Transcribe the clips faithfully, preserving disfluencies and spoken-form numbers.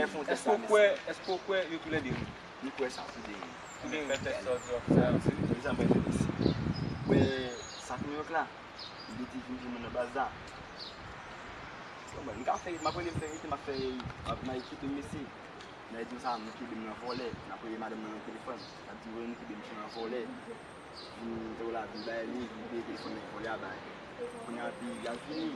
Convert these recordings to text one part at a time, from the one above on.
Bay fè yon tès la, èske w kwè, èske w kwè yo toulède ri? M kwè sa, toulède ri. Toulède ri. Fè tès sa w di w ap fè a. Se sa m pral fè, mesye. Wè, sa k New York la, li te vin jwenn mwen nan baz la. Bon, m ka fè, m ap rele m fè rete, m ap fè, m ap kite m, mesye. Nèg yo sa, nou kenbe m nan vòlè. N ap rele madanm nan nan telefòn. N ap di, "Vòlè, nou kenbe m nan vòlè." Vin, te w la, vin bay li, vin peye telefòn nan vòlè a bay. Kounye a, epi, y ap vini.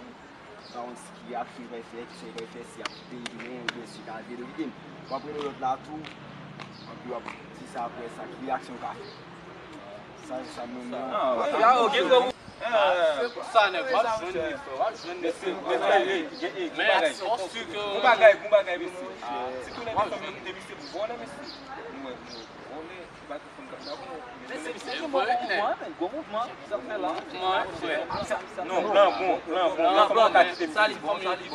M pa konn si ki reyaksyon li pral fè, ki sa li pral fè, si y ap peye li, oubyen si y ka veye li kite m. W ap rele lòt la tou, epi w ap di sa apre sa, ki reyaksyon w ka fè. Sa, se sa mwen, mwen. Ah, ok, ok. Sa nèg, w ap jwenn li, frè, w ap jwenn li. Mesye, mesye, ey, ey, ey, gon bagay. Gon bagay, gon bagay, mesye. Ti tou nèg yo fè m de misye pou vòlè, mesye. Nou wè, nou wè, vòlè, bagay fè m kap dakò. Mesye, mesye, gen bon mouvman, men, gwo mouvman, sa fè la. Non, plan bon, plan bon, plan bon, ka kite misye.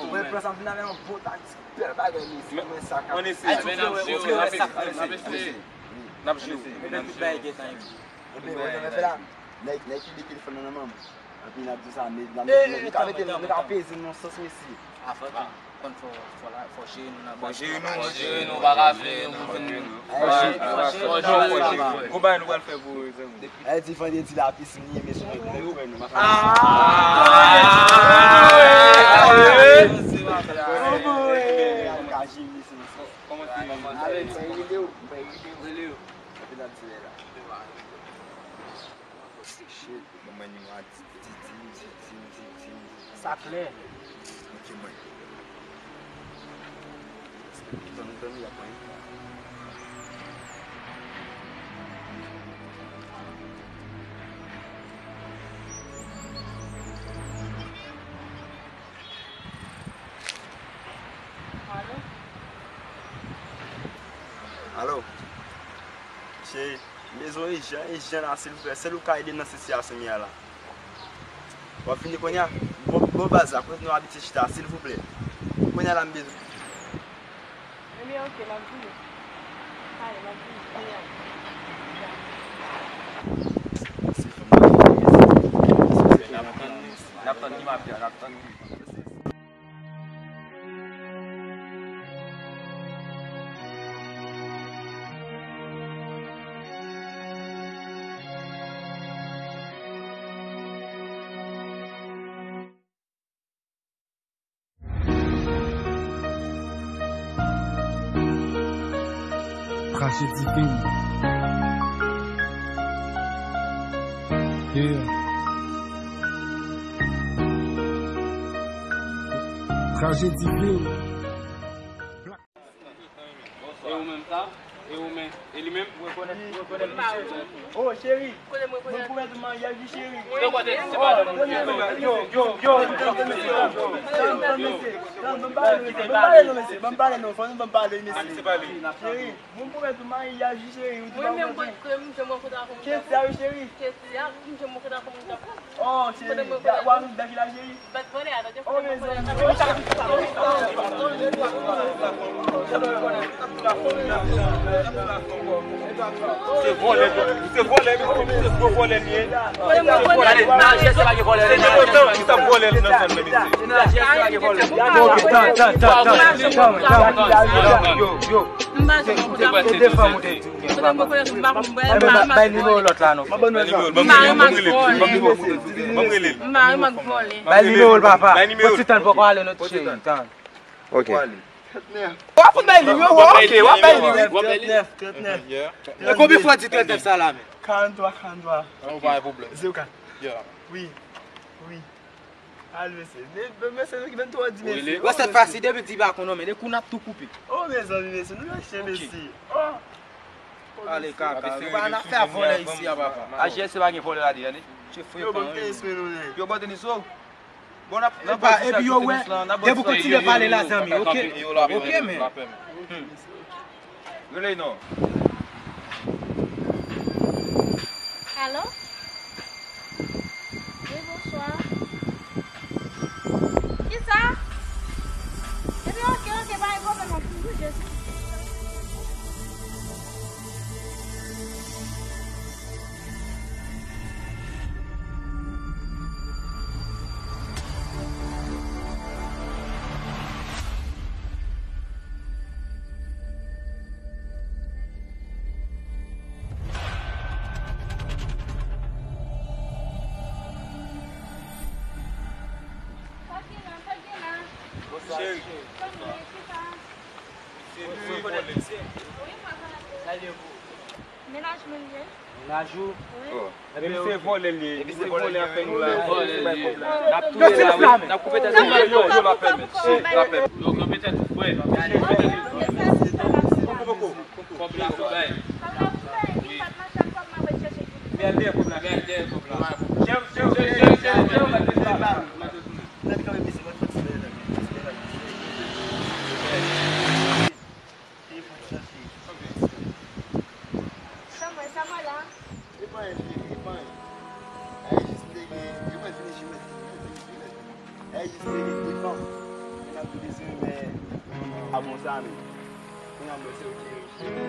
Mwen, plan sa vin avè yon bon taktik, bèl bagay, mesye. Mwen sa ka. Ann eseye. N ap jere, n ap jere. Epi, wè, sa fè la. Nèg, nèg ki di telefòn nan nan men m. Epi n ap di sa, men, n ap, nou ka mete, nou ka peze nan sans, mesye. Avan tou, konn fò, fò la, fò jere nou nan baz. Fò jere nou, fò jere nou, pa ka vle nou vin. Fò jere nou, fò jere nou. Gon bagay nou pral fè pou yo, zanmi. Ay, di vandredi la, pis m ye, mesye, nou kwè nou, m ap fè sa. Kòman se? Rele yo, rele yo. Epi n ap di lè la. Shit, ban mwen nimewo a Titi, Titi, Titi. Sa klè. Ok, mwen. Tann, tann, y ap pran. Cheri, m bezwen ijan, ijan la, silvouplè. Sèl ou ka ede m nan sitiyasyon m ye a la. W ap vini kounye a? Bon, bon baz la, kote nou abitye chita, silvouplè. Kounye a la, m bezwen. Ebyen, oke, m ap vini. Ale, m ap vini kounye a. N ap tann li, mafya, n ap tann li. Krache dife m. Yeah. Krache dife m. E ou menm sa? E ou menm? E li menm? Ou rekonèt, ou rekonèt misye? Oh, cheri. Mwen pwomèt ou maryaj, wi, cheri. Yo, yo, yo, yo. Ban m pale, ban m pale non, mesye. Ban m pale non, fò nou ban m pale, mesye. Cheri, mwen pwomèt ou maryaj, wi, cheri. Ou di pa konprann. Kèt sa, wi, cheri. Kèt sa, wi, cheri. Oh, cheri, w ap met bèk la, cheri. Oh, mezanmi. Se vòlè, se vòlè, se gwo vòlè li ye. Se vòlè, se vòlè, li t ap vòlè nan zòn nan, mesye. Tann, tann, tann, tann, tann. Yo, yo. Se de fanm ou te di. Bay nimewo lòt la non. Ban m rele, ban m rele, ban m rele, ban m rele. Bay nimewo l, papa. Fò ti tann poko ale non, ti cheri. Tann. Ok. W ap fout bay li, wi, w ap bay li, wi. Trant nèf, trant nèf. E konbyen fwa w di trant nèf sa la menm? Karant twa, karant twa. Ou pa gen pwoblèm. Zewo kat. Wi, wi. Al, mesye. Men, men, mesye, nou ki vin twò di, mesye. Wè, sèt fwa si, depi di pa konn non, men de kou n ap tou koupe. Oh, mezanmi, mesye, nou lòche, mesye. Oh. Ale, kaka. Nou pa nan afè vòlè isi a, papa. A J S pa gen vòlè ladan, tande. Yo, ban m kenz mil dola. Yo, bon, Denis, oh. Bon, n ap, n ap epi yo wè, depi w kontinye pale la, zanmi, ok? Ok, men. Rele non. Alo? Wi, bonswa. Kisa? Ebyen, oke, oke, pa gen pwoblèm, m ap toujou jwe sou. Cheri. Mennaj mwen li ye. Mennaj ou? Wi. Oh. Epi se vòlè li ye. Epi se vòlè a fè nou la. N ap touye la, wi. N ap koupe tèt li. Yo, yo, yo, la pèmèt. Yo, kanpe tèt ou, frè. Kòb la pou bay. Wi. Men al dèyè kòb la. Men al dèyè kòb la. Chèf, chèf, chèf, chèf, chèf. Gade kanmenm mesye, mwen fè ti bagay la. Telefòn nan, cheri. Sa mwen, sa mwen la. E pa anyen, cheri, e pa anyen. Ay, jis te gen, e pa vini jimèt, vini jimèt. Ay, jis te gen de fanm. Mwen ap tou dezire, men a bon sa, men. Mwen ap mwen se ou ki cheri.